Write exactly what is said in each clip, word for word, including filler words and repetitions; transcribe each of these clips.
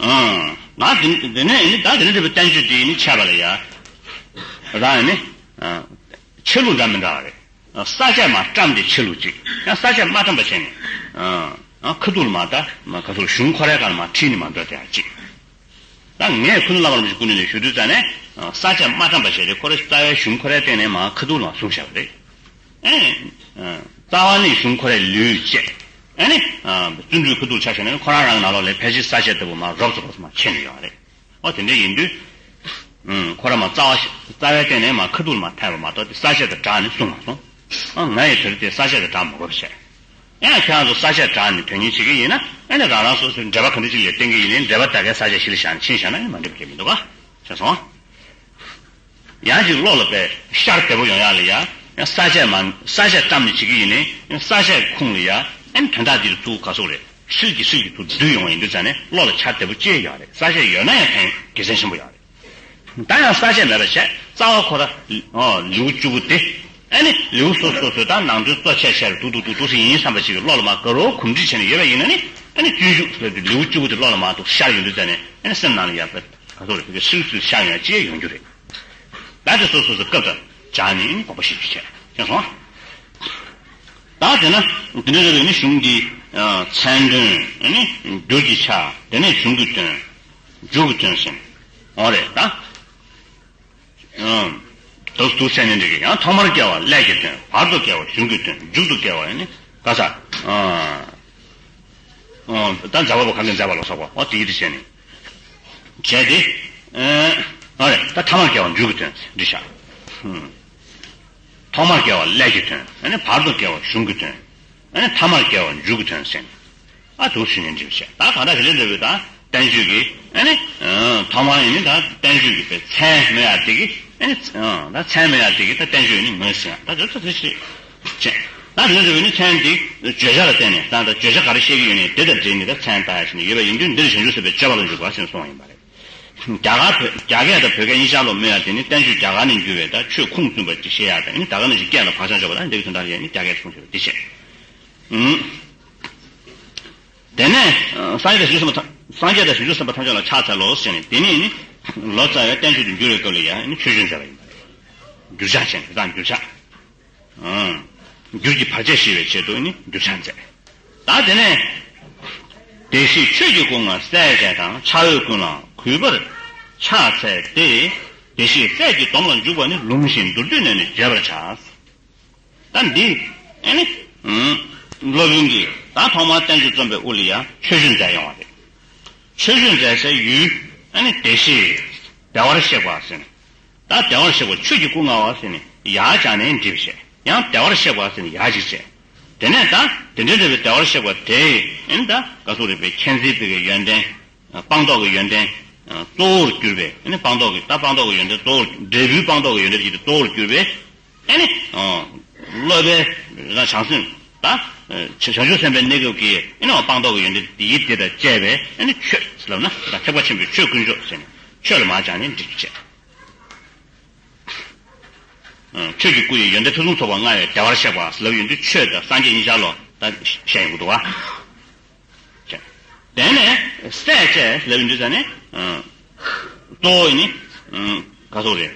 ཨང་། ང་དེ་དེ་ནས་ནི་ད་དེ་ནས་དེ་བའི་བསྟན་བཅོས་དེ་ནི་ཆད་པ་ལ་ཡ། རང་ནི་ཆ་ལུགས་འདྲ་མི་འདྲ་བ་རེད། ས་བཅད་མ་བཀྲམ་དེ་ཆ་ལུགས་གཅིག། ཡང་ས་བཅད་མ་བཀྲམ་པ་བྱས་ནས། ཁ་ཐུག་ལ་མ་ད་མ་ཁ་ཐུག་གཞུང་ཁོ་རའི་སྒང་ལ་མ་ཁྲིད་ནི་མ་འགྲོ་དེ་ཡང་གཅིག། ད་ངས་ཁུ་ནུ་བླ་མ་རིན་པོ་ཆེ་སྐུ་མདུན་ནས་ཞུ་དུས་ཙ་ནས་ས་བཅད་མ་བཀྲམ་པ་བྱས་ཏེ་ཁོ་རའི་རྩ་བའི་གཞུང་ཁོ་རའི་སྟེང་ནས་མ་ཁ་ཐུག་ལ་མ་གསུངས་བཞག་པ་རེད། ཨེ། རྩ་བ་ནས་གཞུང་ཁོ་རའི་ལུས་བཅད། ཨ་ནི། བརྩོན་འགྲུས་ཁ་ཐུག་ཆ་བཞག་ན་ཁོ་རང་རང་ནང་ལོགས་ལ་ཕལ་ཆེར་ས་བཅད་ལྟ་བུ་མ་རོབ་ཙམ་རོབ་ཙམ་མ་ཆད་ནས་ཡོད་རེད། ཨོ་དེ་འདྲ་ཡིན་དུས། ཁོ་ར་མ་རྩ་བ་ཞིག་རྩ་བའི་སྟེང་ནས་མ་ཁ་ཐུག་ལ་མ་ཐལ་བ་མ་གཏོགས་དེ་ས་བཅད་དང་སྦྲགས་ནས་གསུངས་མ་སོང་། ཨ་ང་ཡི་དེ་རིང་དེ་ས་བཅད་དང་སྦྲགས་མ་དགོས་པ་བྱས། ཡང་ཁྱེད་རང་ཚོ་ས་བཅད་སྦྲགས་ནས་དོན་གཉེར་བྱེད་ཀྱི་ཡིན་ན་ཨ་ནི་རང་རང་སོ་སོའི་འགྲེལ་པ་ག་འདྲ་ཅིག་ལ་བརྟེན་གྱི་ཡིན་ནའི་འགྲེལ་པ་ད་གའི་ས་བཅད་གཞི་ལ་བཞག་ནས་ཕྱིན་བཞག་ན་ཨ་ནི་མ་འགྲིག་པ་གལ་མི་འདུག་ག་ཤེས་སོང་། ཡང་ཅིག་བློ་ལ་དཔེ་ཤར་བདེ་པོ་ཡོང་ཡག་ལ་ཡ། ཡང་ས་བཅད་མ་ས་བཅད་བཀྲམ་ནས་བྱེད་ཀྱི་ཡིན་ནའི་ཡང་ས་བཅད་ཁུངས་ལ་ཡ། ཨ་ནི་དོན་དག་འདི་ཚུར་ག་སོག་རེད་ཧྲིལ་གྱིས་ཧྲིལ་གྱིས་ཚུར་བསྡུས་ཡོང་བ་ཡིན་དུས་ཙ་ནས་བློ་ལ་འཆར་བདེ་པོ་ཅི་ཡོད་རེད། ས་བཅད་ཡོད་ན་ཡང་ཕན་དགེ་མཚན་ཆེན་པོ་ཡོད་རེད། ད་ཡང་ས་བཅད་མེད་པ་བྱས་རྩ་བ་ཁོ་ར། ཨོ་ལེའུ་བཅུ་པོ་དེ། ཨ་ནི་ལེའུ་སོ་སོ་སོ་ད་ནང་དོན་གཙོ་ཆེ་ཆེ་རུ་ཏུ་ཏུ་ཏུ་ཏུ་སེ་ཡིན་བསམ་པ་ཞིག་གི་བློ་ལ་མ་དགའ་རོགས་གོམས་འདྲིས་བྱས་ནས་ཡོད་པ་ཡིན་ན་ནི། ཨ་ནི་སྤྱོད་འཇུག་ཟེར་དུས་ལེའུ་བཅུ་པོ་དེ་བློ་ལ་མ་གཏོགས་ཤར་ཡོང་དུས་ཙ་ནས་ཨ་ནི་སེམས་ནང་ལ་ཡག་པའི་ག་ཚོད་རེད་དེ་ཧྲིལ་ཚུལ་ཤར་ཡོང་ཡག་ཅི་ཡང་ཡོང་རྒྱུ་རེད། ད་དེ་སོ་སོ་སོ་སྐབས་དང་སྦྱར་ནས་དགོངས་པ་བཞེས་རྒྱུ་བྱས་ཤེས་སོང་། ད་དེ་ན་དེ་འདྲ་རེ་རེ་ནི་གཞུང་འདི་མཚན་དོན་ནི་འགྱུར་གྱི་ཆ་དེ་ནས་གཞུང་གི་དོན། མཇུག་གི་དོན་ཟེར་ནས་འོ་རེད་ད། དུ་དུ་ཟེར་ནས་འགྲིག་གི་ཡང་ཐོག་མར་སྐྱེ་བ་ཀླད་ཀྱི་དོན། བར་དུ་སྐྱེ་བ་གཞུང་གི་དོན། མཇུག་ཏུ་སྐྱེ་བ་ནི་ག་ས། ད་མཛད་པ་པོ་གང་གིས་མཛད་པ་ལ་སོགས་པ་འོ་དེ་ཡིད་དུ་བྱས་ནས། བྱས་ཏེ། ཨ་རེ་ད་ཐ་མར་སྐྱེ་བ་མཇུག་གི་དོན་འདི་བྱ། ཐོག་མར་སྐྱེ་བ་ཀླད་ཀྱི་དོན། ཨ་ནི་བར་དུ་སྐྱེ་བ་གཞུང་གི་དོན། ཨ་ནི་ཐ་མར་སྐྱེ་བ་མཇུག་གི་དོན་ཟེར་ནས། ཨ་དུ་ཞུ་ནས་འགྲིག་བྱས་ད་གང་ལྟར་དེ་ལས་འདས་པའི་ད་བསྟན་བཅོས་ཀྱི་ཨ་ནི། ཐོག་མར་ཡིན་ནི་ད་བསྟན་བཅོས་ཀྱི་པའི་མཚན་སྨོས་ཡ་དེ་གི་ཨ་ནི། ད་མཚན་སྨོས་ཡ་དེ་གི་ད་བསྟན་བཅོས་ཡིན་ནི་ངོས་ཟིན་ཡ་ད་དེ་ཚོ་དེ་ཞིག་བྱས། ད་དེ་ལས་འདས་པའི་ནི་མཚན་དེ་བརྗོད་བྱ་ལ་བརྟེན་ནས་ད་ད་བརྗོད་བྱ་ག་རེ་བཤད་ཀྱི་ཡོད་ནི་དེ་དང་འབྲེལ་ནས་ད་མཚན་བཏགས་ཡ་ཞིག་ནི་ཡོད་པ་ཡིན་དུས་འདིར་བྱང་ཆུབ་སེམས་དཔའི་སྤྱོད་པ་ལ་འཇུག་པ་ཞེས་གསུངས་པ་ཡིན་པ་རེད། རྒྱ་གར་བོད་རྒྱ་སྐད་དང་བོད་སྐད་གཉིས་ཆར་ལ་སྨོས་ཡ་དེ་ནི་བསྟན་བཅོས་རྒྱ་གར་ནས་འགྱུར་བའི་ད་ཆོས་ཁུངས་བཙུན་པ་ཅིག་བཤད་ཡ་དང་ནི་ད་ག་ནང་བཞིན་སྐད་ལ་བག་ཆགས་འཇོག་པ་དང་འདི་གི་དོན་དག་ཡིན་ནི་རྒྱ་སྐད་གསུངས་བྱས་པ་འདི་བྱས། དེ་ནས་སངས་རྒྱས་དང་བྱང་ཆུབ་སེམས་དཔའ་སངས་རྒྱས་དང་བྱང་ཆུབ་སེམས་དཔའ་ཐམས་ཅད་ལ་ཕྱག་འཚལ་ལོ་ཟེར་ནས་དེ་ནས་ནི་ལོ་ཙཱ་བའི་བསྟན་བཅོས་དུ་འགྱུར་བའི་སྐབས་ལ་ཡང་ནི་ཆོས་སྤྱོད་མཛད་པ་ཡིན་པ་རེད། འགྱུར་ཕྱག་བྱས་ནས་དེ་དག་འགྱུར་ཕྱག་འགྱུར་གྱི་བར་ཆད་ཞི་བའི་ཆེད་དུ་ནི་འགྱུར་ཕྱག་མཛད། ད་དེ་ནས། བདེ་གཤེགས་ཆོས་ཀྱི་སྐུ་མངའ་སྲས་བཅས་དང་། ཕྱག་འོས་ཀུན་ལའང་གུས་པར་ཕྱག་འཚལ་ཏེ། བདེ་གཤེགས་སྲས་ཀྱི་སྡོམ་ལ་འཇུག་པ་ནི། ལུང་བཞིན་མདོར་བསྡུས་ནས་ནི་བརྗོད་པར་བྱ། ད་འདི། ཨ་ནི། སློབ་དཔོན་གྱིས་ད་ཐོག་མར་བསྟན་བཅོས་རྩོམ་པའི་དབུ་ལ་ཡང་མཆོད་བརྗོད་མཛད་ཡོང་བ་རེད། མཆོད་བརྗོད་མཛད་སའི་ཡུལ། ཨ་ནི་བདེ་གཤེགས། བདེ་བར་གཤེགས་པ་ཟེར་ནས། ད་བདེ་བར་གཤེགས་པ་ཆོས་ཀྱི་སྐུ་མངའ་བ་ཟེར་ནས་ཡར་སྦྱར་ནས་འགྲིབ་བྱས། ཡང་བདེ་བར་གཤེགས་པ་ཟེར་ནས་ཡར་ཅིག་བྱས། དེ་ནས་ད་དེ་འདྲའི་འདྲ་བའི་བདེ་བར་གཤེགས་པ་དེ་ཨེ་ནི་ད་ག་ཚོད་རེད་པའི་མཁྱེན་བརྩེ་ཕ་གིའི་ཡོན་ཏན། སྤངས་རྟོགས་ཀྱི་ཡོན་ཏན། གཙོ་བོར་གྱུར་པའི་ཨེ་ནི་སྤངས་རྟོགས་ཀྱི་ད་སྤངས་རྟོགས་ཀྱི་ཡོན་ཏན་གཙོ་བོར་འབྲས་བུའི་སྤངས་རྟོགས་ཀྱི་ཡོན་ཏན་གྱི་གཙོ་བོར་གྱུར་པའི། ཨེ་ནི། སློབ་པའི་བྱང་སེམས་ད། བྱང་ཆུབ་སེམས་དཔའི་གནས་སྐབས་ཀྱི་ཨེ་ནི་སྤངས་རྟོགས་ཀྱི་ཡོན་ཏན་དེ་ཡིད་དེ་དང་བཅས་པའི་ཨེ་ནི་ཆོས་ལབ་ན་ད་ཐེག་པ་ཆེན་པོའི་ཆོས་དཀོན་མཆོག་ཟེར་ནས་ཆོས་ལ་མར་སྦྱར་ནས་འགྲིག་བྱས། ཆོས་ཀྱི་སྐུ་ཡི་ཡོན་ཏན་ཐེ་ཚོམ་ཚོགས་པ་མངའ་བའི་བདེ་བར་གཤེགས་པ་ལབ་ཡོང་དུས་ཆོས་དང་སངས་རྒྱས་གཉིས་ཆར་ལོ་ད་བཤད་ཡོང་གི་འདུག་བ། དེ་ནས་སྲས་བཅས་ལབ་ཡོང་དུས་ད་ནི། གཙོ་བོ་ནི། ག་ཚོད་རེད།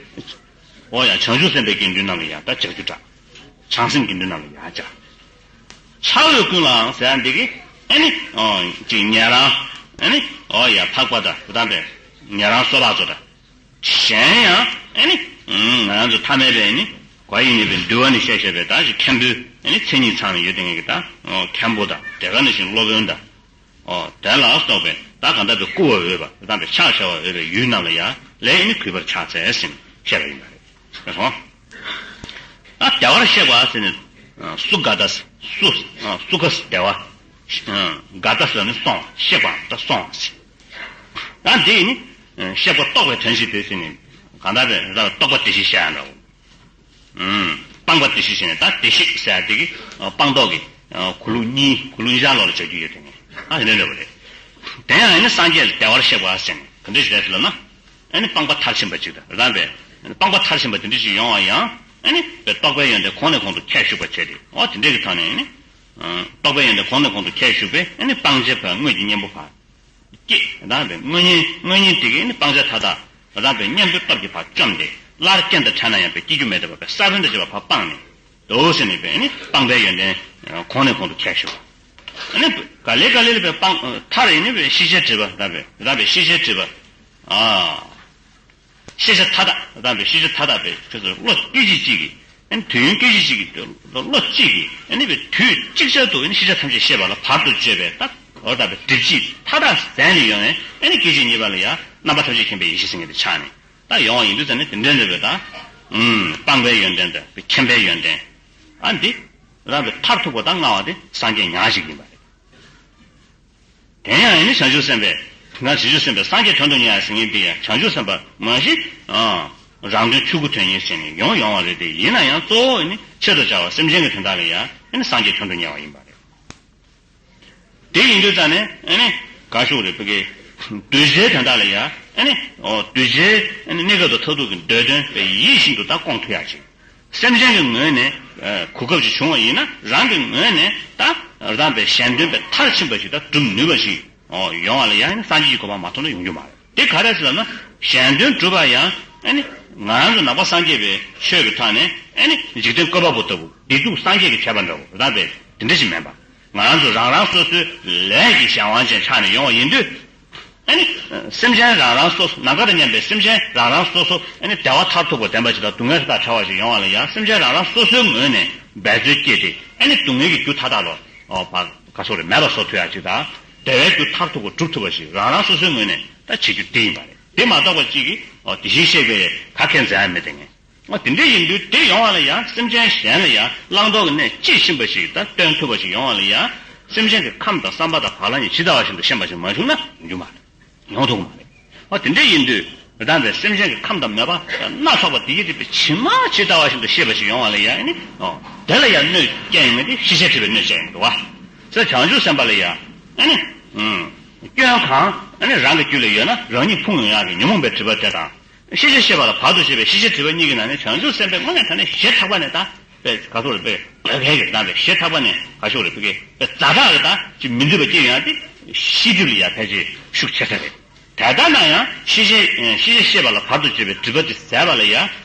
འོ་ཡ་བྱང་ཆུབ་སེམས་དཔའི་དགེ་འདུན་རྣམས་ལ་ཡང་ད་ལྕགས་ཀྱུ་འདྲ། བྱང་སེམས་དགེ་འདུན་རྣམས་ལ་ཡང་ལྕགས། ཕྱག་འོས་ཀུན་ལའང་ཟེར་ཡ་འདི་གི་ཨེ་ནི། ཅིག་ཉན་རང་། ཨེ་ནི། འོ་ཡ་འཕགས་པ་དང་དེ་དང་པའི་ཉན་རང་སོ་ཕག་ཚོ་དང་། གཞན་ཡང་ཨེ་ནི། ང་རང་ཚོ་ཐ་མལ་པའི་ནི་གོ་ཡི་ཉེས་པའི་འདུལ་བ་ནི་བཤད་བཤད་པའི་ད་ཅིག་མཁན་པོའི་ཨེ་ནི་མཚན་ཉིད་ཚང་ནས་ཡོད་དེ་ངེད་ཀྱི་ད་མཁན་པོ་དང་དེ་ག་ནང་བཞིན་སློབ་དཔོན་དང་། འོ་དེ་ལ་སོགས་པའི་ད་གང་ལྟར་དུ་བཀུར་བར་འོས་པ་དེ་དང་པའི་ཕྱག་བྱ་བར་འོས་པའི་ཡུལ་རྣམས་ལ་ཡང་ལས་ཨེ་ནི་གུས་པར་ཕྱག་འཚལ་ཟེར་ནས་བཤད་པ་ཡིན་པ་རེད། ད་བདེ་བར་གཤེགས་པ་ཟེར་ནས་སུ་ག་ད་སུ་སུ་ག་བདེ་བ། ག་ད་ཟེར་ནས་སོང་གཤེགས་པའམ་ད་སོང་ཟེར། ད་འདི་ནི་གཤེགས་པ་རྟོགས་པའི་དོན་ཞིག་དེ་ཟེར་ནས་གང་ལྟར་དུ་རྟོགས་པ་བདེ་གཤེགས་བཤད་ཡ་འདྲ་བོ། སྤངས་པ་བདེ་གཤེགས་ཟེར་ནས་ད་བདེ་གཤེགས་ཟེར་དེ་གི་སྤངས་རྟོགས་ཀྱི་གོ་ལུགས་གཉིས་གོ་ལུགས་གཉིས་ཆར་ལོག་ལ་སྦྱར་རྒྱུ་ཡོད་དེ་ནི་ཨ་དེ་འདྲ་འདྲ་བོ་རེད། དེ་ཡང་ཨ་ནི་སངས་རྒྱས་ལ་བདེ་བར་གཤེགས་པ་ཟེར་ནས་ག་འདྲ་ཞིག་རེད་ཟེར་ལབ་ན། ཨ་ནི་སྤངས་པ་མཐར་ཕྱིན་པ་ཅིག་དང་རང་པའི་སྤངས་པ་མཐར་ཕྱིན་པ་དེ་འདྲ་ཞིག་ཡོང་བ་ཡང་ཨ་ནི་རྟོགས་པའི་ཡོན་ཏན་གོང་ནས་གོང་དུ་ཁྱད་ཞུགས་པ་བྱས་ཏེ་འོ་དེ་འདྲ་གི་ཐོག་ནས་ཨ་ནི། རྟོགས་པའི་ཡོན་ཏན་གོང་ནས་གོང་དུ་ཁྱད་ཞུགས་པས་ཨ་ནི་སྤང་བྱའི་བར་དངོས་ཀྱི་གཉེན་པོ་བར། སྐྱེས་རང་པའི་དངོས་གཉེན་དངོས་གཉེན་དེ་གའི་ནི་སྤང་བྱ་མཐའ་དག་རང་པའི་གཉེན་པོའི་སྟོབས་ཀྱིས་ཕར་བཅོམ་སྟེ་སླར་རྐྱེན་དང་ཕྲད་ན་ཡང་པའི་སྐྱེ་རྒྱུ་མེད་པ་པའི་ས་བོན་དང་བཅས་པ་ཕར་སྤངས་ནས་འདུག་ཟེར་ནས་པའི་ནི་སྤངས་པའི་ཡོན་ཏན་གོང་ནས་གོང་དུ་ཁྱེར་ཞུ། ཨ་ནི་ག་ལེ་ག་ལེ་ལ་པའི་སྤང་མཐར་ཡིན་ནི་པའི་ཤེས་བྱའི་སྒྲིབ་པ་རང་པའི་རང་པའི་ཤེས་བྱའི་སྒྲིབ་པ། ཨ། ཤེས་བྱ་མཐའ་དག་རང་པའི་ཤེས་བྱ་མཐའ་དག་པའི་ཁྱོད་ཚོ་བློ་སྐད་ཅིག་གཅིག་གིས། ཨ་ནི་དུས་ཡུན་སྐད་ཅིག་གཅིག་གི་བློ་གཅིག་གིས་ཨ་ནི་བའི་དུས་གཅིག་ཅར་དུ་ཨ་ནི་ཤེས་བྱ་ཐམས་ཅད་ཤེས་པ་ལ་བར་དུ་གཅོད་པའི་ད་འོ་ད་པའི་སྒྲིབ་བྱེད་མཐའ་དག་ཟད་ནས་ཡོང་བའི་ཨ་ནི་སྐད་ཅིག་གཉིས་པ་ལ་ཡང་རྣམ་པ་ཐམས་ཅད་མཁྱེན་པའི་ཡེ་ཤེས་ཟེར་མཁན་དེ་ཆགས་ནས་ད་ཡོང་བ་ཡིན་དུས་ཙང་ནི་དེ་འདྲའི་འདྲ་བའི་ད་ཨུམ་སྤངས་པའི་ཡོན་ཏན་དང་མཁྱེན་པའི་ཡོན་ཏན་ཨ་འདི་རང་པའི་མཐར་ཐུག་པ་ད་མངའ་བ་དེ་སངས་རྒྱས་ཉག་གཅིག་ཡིན་པ་རེད། དེ་ཡང་ཡིན་ན་བྱང་ཆུབ་སེམས་དཔའི་ང་བྱང་ཆུབ་སེམས་དཔའི་སངས་རྒྱས་དོན་དུ་གཉེར་ཡ་ཟེར་མཁན་དེ་ཡང་བྱང་ཆུབ་སེམས་དཔའ་མ་གཞི་རང་དོན་ཆོས་སྐུ་དོན་གཉེར་བྱས་ནས་ཡོང་ཡོང་བ་རེད་དེ་ཡིན་ན་ཡང་གཙོ་བོ་ནི་ཆེད་དུ་བྱ་བ་སེམས་ཅན་གྱི་དོན་དག་ལ་ཡང་ནི་སངས་རྒྱས་དོན་དུ་གཉེར་བ་ཡིན་པ་རེད། དེ་ཡིན་དུས་ཙང་ནས་ཨ་ནི་ག་ཤོག་རེད་བོད་ཀྱི་གདུལ་བྱའི་དོན་དག་ལ་ཡང་ཨ་ནི་གདུལ་བྱའི་གནས་སྐབས་དང་མཐར་ཐུག་གི་འདོད་དོན་དེ་ཡིད་བཞིན་དུ་ད་སྐོང་ཐུབ་ཡ་ཅིག་སེམས་ཅན་གྱི་ངོས་ནས་གོ་སྐབས་ཅིག་བྱུང་བ་ཡིན་ན་རང་གི་ངོས་ནས་ད་རང་པའི་གཞན་དོན་པའི་མཐར་ཕྱིན་པ་ཞིག་ད་སྒྲུབ་ནུས་པ་ཞིག་ཡོང་བ་ལ་ཡང་སངས་རྒྱས་ཀྱི་གོ་འཕང་མ་ཐོབ་ན་ཡོང་རྒྱུ་མ་རེད། དེ་ག་རེ་ཟེར་ལབ་ན་གཞན་དོན་སྒྲུབ་པ་ཡང་ཨ་ནི་ང་རང་ཚོ་ནང་པ་སངས་རྒྱས་པའི་ཆོས་ཀྱི་ཐོག་ནས་ཨ་ནི་འཇིག་རྟེན་བཀོད་པ་པོ་ལྟ་བུ་བདེ་སྡུག་སངས་རྒྱས་ཀྱིས་བྱས་པ་འདྲ་བོ་རང་པའི་དེ་འདྲ་ཞིག་མིན་པ། ང་རང་ཚོ་རང་རང་སོ་སོའི་ལས་ཀྱི་གཞན་དབང་ཅན་ཆགས་ནས་ཡོང་བ་ཡིན་དུས། ཨ་ནི། སེམས་ཅན་རང་རང་སོ་སོ་ནམ་མཁའ་དང་མཉམ་པའི་སེམས་ཅན་རང་རང་སོ་སོ་ཨ་ནི་བདེ་བ་མཐར་ཐུག་པ་ལྡན་པ་ཞིག་དང་སྡུག་བསྔལ་དང་བྲལ་བ་ཞིག་ཡོང་བ་ལ་ཡང་སེམས་ཅན་རང་རང་སོ་སོའི་ངོས་ནས་འབད་རྩོལ་བསྐྱེད་དེ་ཨ་ནི་སྡུག་བསྔལ་གྱི་རྒྱུ་མཐའ་དག་ལ་ཨོ་བ་ག་སོགས་རེ་མེད་པ་བཟོ་ཐུབ་ཡག་ཅིག་དང་བདེ་བའི་རྒྱུ་མཐར་ཐུག་པ་སྒྲུབ་ཐུབ་པ་ཞིག་རང་རང་སོ་སོའི་ངོས་ནས་ད་བྱེད་རྒྱུ་དེ་ཡིན་པ་རེད། དེ་མ་གཏོགས་པ་གཅིག་གིས་ཨོ་དེ་བཞིན་གཤེགས་པའི་ག་གེ་མཛད་ཡ་མེད་དེ་ངས། འོ་དེ་འདྲ་ཡིན་དུས་དེ་ཡོང་བ་ལ་ཡང་སེམས་ཅན་གཞན་ལ་ཡང་བླང་དོར་གྱི་གནས་དཔྱིས་ཕྱིན་པ་ཞིག་དང་སྟོན་ཐུབ་པ་ཞིག་ཡོང་བ་ལ་ཡང་སེམས་ཅན་གྱི་ཁམས་དང་བསམ་པ་དང་བག་ལ་ཉལ་ཇི་ལྟ་བ་བཞིན་དུ་ཤེས་པ་ཞིག་མ་བྱུང་ན་ཡོང་རྒྱུ་མ་རེད། ཡོང་ཐུབ་ཀྱི་མ་རེད། འོ་དེ་འདྲ་ཡིན་དུས་རང་པའི་སེམས་ཅན་གྱི་ཁམས་དང་མོས་པ་སྣ་ཚོགས་པ་དེ་ཡི་རིགས་པའི་ཇི་མ་ཇི་ལྟ་བ་བཞིན་དུ་ཤེས་པ་ཞིག་ཡོང་བ་ལ་ཡང་ནི་འོ་དེ་ལ་ཡང་གནོད་སྐྱེལ་ཡོང་མཁན་དེ་ཤེས་བྱའི་སྒྲིབ་པའི་གནོད་སྐྱེལ་ཡོང་གི་འདུག་བ། ཟེར་བྱང་ཆུབ་སེམས་དཔའ་ལ་ཡང་ཨ་ནི་སྐྱོན་གང་ཨ་ནི་རང་གི་རྒྱུད་ལ་ཡོད་ན་རང་ཉིད་ཕུང་ཡོང་ཡག་གི་ཉོན་མོངས་པའི་སྒྲིབ་པ་དེ་དང་། ཤེས་བྱ་ཤེས་པ་ལ་བར་དུ་གཅོད་པའི་ཤེས་བྱའི་སྒྲིབ་པ་གཉིས་ཀྱི་ནང་ནས་བྱང་ཆུབ་སེམས་དཔའི་དངོས་གནས་དྲང་གནས་ཞེ་ཐག་པ་ནས་ད་པའི་ག་ཚོད་རེད་པའི་བོད་སྐད་ཀྱི་དང་པའི་ཞེ་ཐག་པ་ནས་ག་ཤོག་རེད་བོད་སྐད་པའི་ཛ་དྲག་གི་ད་ཅི་མི་འདོད་པ་སྐྱེ་ཡོང་ཡ་དེ་ཤེས་རྒྱུད་ལ་ཡ་ཕལ་ཆེར་ཤུགས་ཆེ་ས་རེད། དེ་ལྟར་ན་ཡང་ཤེས་བྱའི་ཤེས་བྱ་ཤེས་པ་ལ་བར་དུ་གཅོད་པའི་སྒྲིབ་པ་དེ་ཟད་པ་ལ་ཡ་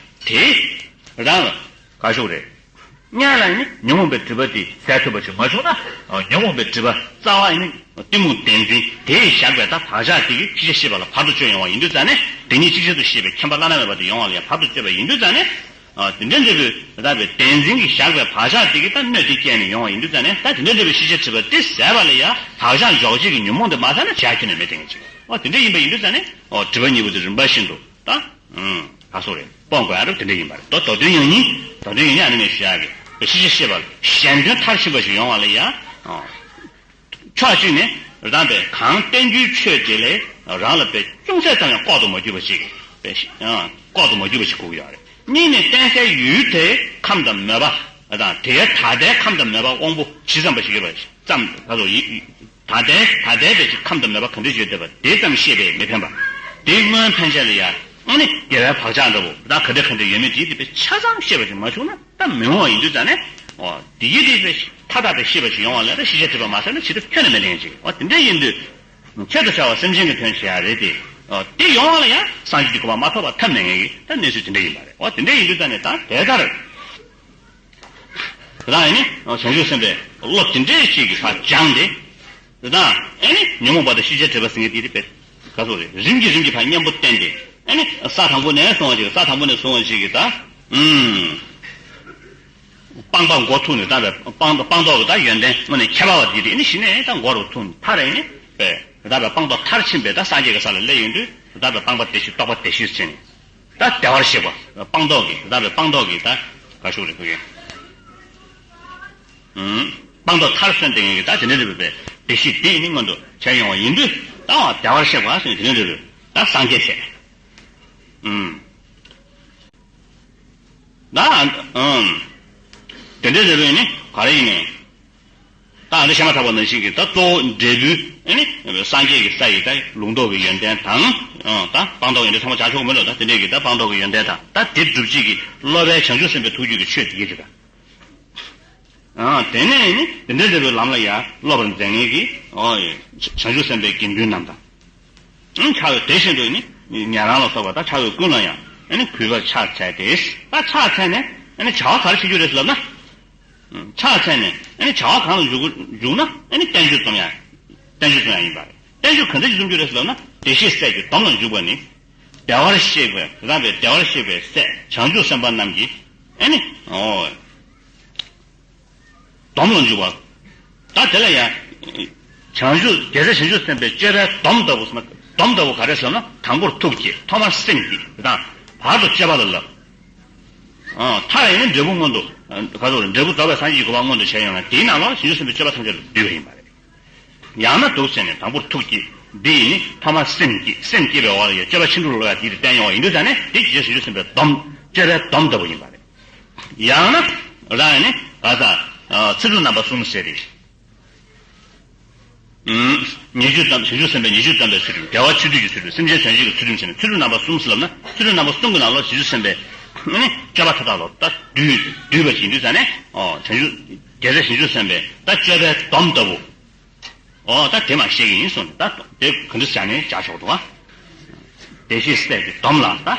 དེ་རང་ལ་ག་ཤོག་རེད། སྔོན་ལ་ནི་ཉོན་མོངས་པའི་སྒྲིབ་པ་དེ་ཟད་ཐུབ་པ་ཞིག་མ་བྱུང་ན། ཉོན་མོངས་པའི་སྒྲིབ་པ་རྩ་བ་ནི་གཏི་མུག་བདེན་འཛིན་དེས་བཞག་པའི་ད་བག་ཆགས་དེ་གིས་ཤེས་བྱ་ཤེས་པ་ལ་བར་དུ་གཅོད་ཡོང་བ་ཡིན་དུས་ཙང་ནས་དེ་ཉིད་ཅིག་ཅར་དུ་ཤེས་པའི་མཁྱེན་པ་བླ་ན་མེད་པ་དེ་ཡོང་བ་ལ་ཡང་བར་དུ་གཅོད་པ་ཡིན་དུས་ཙང་ནས། དེ་འདྲ་འདྲ་བའི་ད་བའི་བདེན་འཛིན་གྱིས་བཞག་པའི་བག་ཆགས་དེ་གིས་ད་གནོད་དེ་བསྐྱལ་ནས་ཡོང་བ་ཡིན་དུས་ཙང་ནས་ད་དེ་འདྲ་འདྲ་བའི་ཤེས་བྱ་སྒྲིབ་པ་དེ་ཟད་པ་ལ་ཡང་བག་ཆགས་འཇོག་བྱེད་ཀྱི་ཉོན་མོངས་དེ་མ་ཟད་ན་བྱ་ཁྱོན་ནས་མེད་དེ་ངེས་ཅིག་འོ་དེ་འདྲ་ཡིན་པ་ཡིན་དུས་ཙང་ནས་འོ་སྒྲིབ་པ་གཉིས་པོ་དེ་རིམ་པ་བཞིན་དུ། ད། ཨང་། ད་སོ་རེད། སྤོང་དགོས་ཡ་རུ་དེ་འདྲ་ཡིན་པ་རེད། ད་མདོ་དོན་ཡང་སྙིང་། མདོ་དོན་ཡང་སྙིང་ཨ་ནི་མེད་ཞུ་ཡ་གི། ཤེས་བྱ་ཤེས་པ་ལ་གཞན་དོན་མཐར་ཕྱིན་པ་ཞིག་ཡོང་བ་ལ་ཡ། ཨང་། ཕྱོགས་གཅིག་ནས་རང་པའི་གང་བསྟན་རྒྱུའི་ཆོས་དེ་ལས་རང་ལ་པའི་ཅུང་ཟད་ཙམ་ཡང་ལྐོག་ཏུ་མ་གྱུར་པ་ཞིག་པའི་ཨང་ལྐོག་ཏུ་མ་གྱུར་པ་ཞིག་དགོས་ཀྱི་ཡོད་རེད། གཉིས་ནས་བསྟན་སའི་ཡུལ་དེའི་ཁམས་དང་མོས་པ་དང་དེའི་ད་ལྟའི་ཁམས་དང་མོས་པ་དབང་པོ་ཇི་ཙམ་པ་ཞིག་ཡོད་པ་ཙམ་ད་དུ་ཡིད། ད་ལྟའི་ད་ལྟའི་བས་ཀྱི་ཁམས་དང་མོས་པ་ག་འདྲ་ཡོད་བསྡད་པ་དེ་ཙམ་ཤེས་པས་མི་ཕན་པ། དེའི་སྔོན་ཕན་ཆད་ལ་ཡང་ཨ་ནི་དགེ་བའི་བག་ཆགས་འདྲ་བོ་ད་ག་འདྲ་ག་འདྲ་ཡོད་མེད་དེའི་དེ་བས་ཆ་ཚང་ཤེས་པ་ཞིག་མ་བྱུང་ན་ད་མི་འོང་བ་ཡིན་དུས་ཙང་ནས། འོ་དེ་ཡི་དེ་བས་མཐའ་དག་པའི་ཤེས་པ་ཞིག་ཡོང་བ་ལས་ད་ཤེས་བྱ་སྒྲིབ་པ་མ་ཟད་ན་ཇི་ལྟར་ཁྱོན་ནས་མེད་ལེན་ཅིག་འོ་དེ་འདྲ་ཡིན་དུས། ཁྱད་དུ་བྱ་བ་སེམས་ཅན་གྱི་དོན་བྱེད་ཡ་རེད་དེ། འོ་དེ་ཡོང་བ་ལ་ཡང་སངས་རྒྱས་ཀྱི་གོ་འཕང་མ་ཐོབ་པ་ཐབས་མེད་ངེས་ཀྱི་ད་གནས་ཚུལ་དེ་འདྲ་ཡིན་པ་རེད། འོ་དེ་འདྲ་ཡིན་དུས་ཙང་ནས་ད་དེ་ལྟར། དེ་དང་ཨེ་ནི་བྱང་ཆུབ་སེམས་དཔའི་བློ་དེ་འདྲའི་ཅིག་གིས་ཕར་སྦྱངས་ཏེ། དེ་དང་ཨེ་ནི་ཉོན་མོངས་པ་དང་ཤེས་བྱའི་སྒྲིབ་པ་ཟེར་མཁན་དེ་དེ་བས་ག་ཚོད་རེད། རིམ་གྱིས་རིམ་གྱིས་ཕར་གཉེན་པོ་བསྟེན་ཏེ་ཨེ་ནི་ས་དང་པོ་ནས་བཟུང་བ་ཅིག་ས་དང་པོ་ནས་བཟུང་བ་ཅིག་གིས་ད་ཨུམ། སྤངས་པ་འགོ་ཐུག་ནས་ད་བས་སྤངས་སྤངས་རྟོགས་ཀྱི་ད་ཡོན་ཏན་དངོས་གནས་ཁྱད་པར་བ་དེ་དེ་ཨེ་ནི་གཞི་ནས་ད་འགོ་རུ་ཐུག་ནས་མཐར་ཨེ་ནི་བས་ད་བས་སྤངས་རྟོགས་མཐར་ཕྱིན་པའི་ད་སངས་རྒྱས་ཀྱི་ས་ལ་སླེབས་ཡོང་དུས་ད་བས་སྤངས་པ་བདེ་ཤོས་རྟོགས་པ་བདེ་ཤོས་ཟེར་ནས། ད་བདེ་བར་གཤེགས་པ་སྤངས་རྟོགས་ཀྱི་ད་བའི་སྤངས་རྟོགས་ཀྱི་ད་ག་ཤུགས་རེད་ཁོ་གི། ཨུམ། སྤངས་རྟོགས་མཐར་སོན་ཏེ་ངེས་ཀྱི་ད་དེ་འདྲ་རེད་པས་བདེ་གཤེགས་དེ་ནི་མངོན་དུ་བྱས་ཡོང་བ་ཡིན་དུས་ད་བདེ་བར་གཤེགས་པ་ཟེར་ནས་དེ་འདྲ་རེད་པས་ད་སངས་རྒྱས་བྱས། ཨུམ། ད་ཨུམ། དེ་འདྲ་རེད་པས་ནི་ག་རེ་ཡིན་ནས། ད་ཨ་ནི་བཤད་མ་ཐག་པ་ནང་བཞིན་གྱི་ད་གཙོ་བོ་འབྲས་བུའི་ཨ་ནི་སངས་རྒྱས་ཀྱི་ས་ཡི་ད་ལུང་རྟོགས་ཀྱི་ཡོན་ཏན་དང་ད་སྤངས་རྟོགས་ཡོན་ཏན་ཚང་མ་བྱ་ཆོག་མིན་འགྲོ། ད་དེ་འདྲས་ཀྱི་ད་སྤངས་རྟོགས་ཀྱི་ཡོན་ཏན་དང་ད་དེ་སྒྲུབ་བྱེད་ཀྱི་སློབ་པའི་བྱང་ཆུབ་སེམས་དཔའི་ཐུགས་རྒྱུད་ཀྱི་ཆོས་དེ་གྱིས་ཀྱི་ད། དེ་ནས་ནི་དེ་འདྲ་འདྲ་བའི་ལམ་ལ་ཡང་སློབ་པར་མཛད་མཁན་གྱི་བྱང་ཆུབ་སེམས་དཔའི་དགེ་འདུན་རྣམས་དང་། ཕྱག་འོས་དེ་བཞིན་དུ་ནི་ཉན་རང་ལ་སོགས་པ་དང་ཕྱག་འོས་ཀུན་ལ་ཡང་ཨ་ནི་གུས་པར་ཕྱག་འཚལ་ཏེ། ད་ཕྱག་འཚལ་ནས་ཨ་ནི་བྱ་བ་ག་རེ་བྱེད་རྒྱུ་རེད་ཟེར་ལབ་ན། ཕྱག་འཚལ་ནས་ཨ་ནི་བྱ་བ་གང་ལ་འཇུག་འཇུག་ན་ཨ་ནི་བསྟན་བཅོས་རྩོམ་ཡ། བསྟན་བཅོས་རྩོམ་ཡ་ཡིན་པ་རེད། བསྟན་བཅོས་ག་འདྲ་ཞིག་རྩོམ་རྒྱུ་རེད་ཟེར་ལབ་ན། བདེ་གཤེགས་སྲས་ཀྱི་སྡོམ་ལ་འཇུག་པ་ནི། བདེ་བར་གཤེགས་པའི་རང་བདེ་བར་གཤེགས་པའི་སྲས་བྱང་ཆུབ་སེམས་དཔའ་རྣམས་ཀྱི་ཨ་ནི་ཨོ། སྡོམ་ལ་འཇུག་པ། ད་དེ་ལ་ཡང་། བྱང་ཆུབ་རྒྱལ་སྲས་བྱང་ཆུབ་སེམས་དཔའི་སྤྱོད་པའི་སྡོམ་ལྟ་བུ་སྨ། སྡོམ་ལྟ་བུ་ག་རེ་ཟེར་ན། དང་པོར་ཐུགས་བསྐྱེད། ཐོག་མར་སེམས་བསྐྱེད་དང་། བར་དུ་སྤྱོད་པ་ལ་བསླབ། ཨ། མཐར་ཡང་ནི་འབྲས་བུ་མངོན་དུ། ག་ཚོད་འབྲས་བུ་རྫོགས་པའི་སངས་རྒྱས་ཀྱི་གོ་འཕང་མངོན་དུ་བྱས་ཡོང་ན། དེའི་ནང་ལ་བྱང་ཆུབ་སེམས་དཔའི་སྤྱོད་པ་ཐམས་ཅད་ལ་འདུས་པ་ཡིན་པ་རེད། ཡང་ན་འདུག་ཟེར་ནས་དང་པོར་ཐུགས་བསྐྱེད། འདི་ཡིས་ནི་ཐོག་མར་སེམས་བསྐྱེད། སེམས་བསྐྱེད་པའི་འོག་ལ་ཡང་སྤྱོད་པ་ཕྱིན་དྲུག་ལ་ཡང་འདི་དེ་བསྟན་ཡོང་བ་ཡིན་དུས་ཙང་ནས། དེ་རྗེས་བྱང་ཆུབ་སེམས་དཔའི་སྡོམ། སྤྱོད་པའི་སྡོམ་ལྟ་བུ་ཡིན་པ་རེད། ཡང་ན་རང་ནི་ག་ས། ཚིག་འབྲུ་རྣམ་པ་གསུམ་ཟེར་རེད། ཉེས་སྤྱོད་དམ། བྱང་ཆུབ་སེམས་དཔའི་ཉེས་སྤྱོད་དམ་པའི་ཚུལ་ཁྲིམས། དགེ་བ་ཆོས་སྡུད་ཀྱི་ཚུལ་ཁྲིམས། སེམས་ཅན་དོན་བྱེད་ཀྱི་ཚུལ་ཁྲིམས་ཟེར་ནས་ཚིག་འབྲུ་རྣམ་པ་གསུམ་ཟེར་ལབ་ན། ཚིག་འབྲུ་རྣམ་པ་གསུམ་གྱི་ནང་ལ་བྱང་ཆུབ་སེམས་དཔའི་ནི་སྤྱོད་པ་མཐའ་དག་ལ་ད་འདུས་འདུས་པ་ཅིག་ཡིན་དུས་ཙང་ནས། ཨོ། བྱང་ཆུབ་རྒྱལ་སྲས་བྱང་ཆུབ་སེམས་དཔའི་ད་སྤྱོད་པའི་སྡོམ་ལྟ་བུ། ཨོ། ད་དེ་མ་བཤད་ཀྱི་ཡིན་གསུངས་ནས། ད་དེ་ག་འདྲ་བྱས་ནས་བྱ་ཆོག་འདུག་ཨ། བདེ་གཤེགས་སྲས་ཀྱི་སྡོམ་ལ་ད།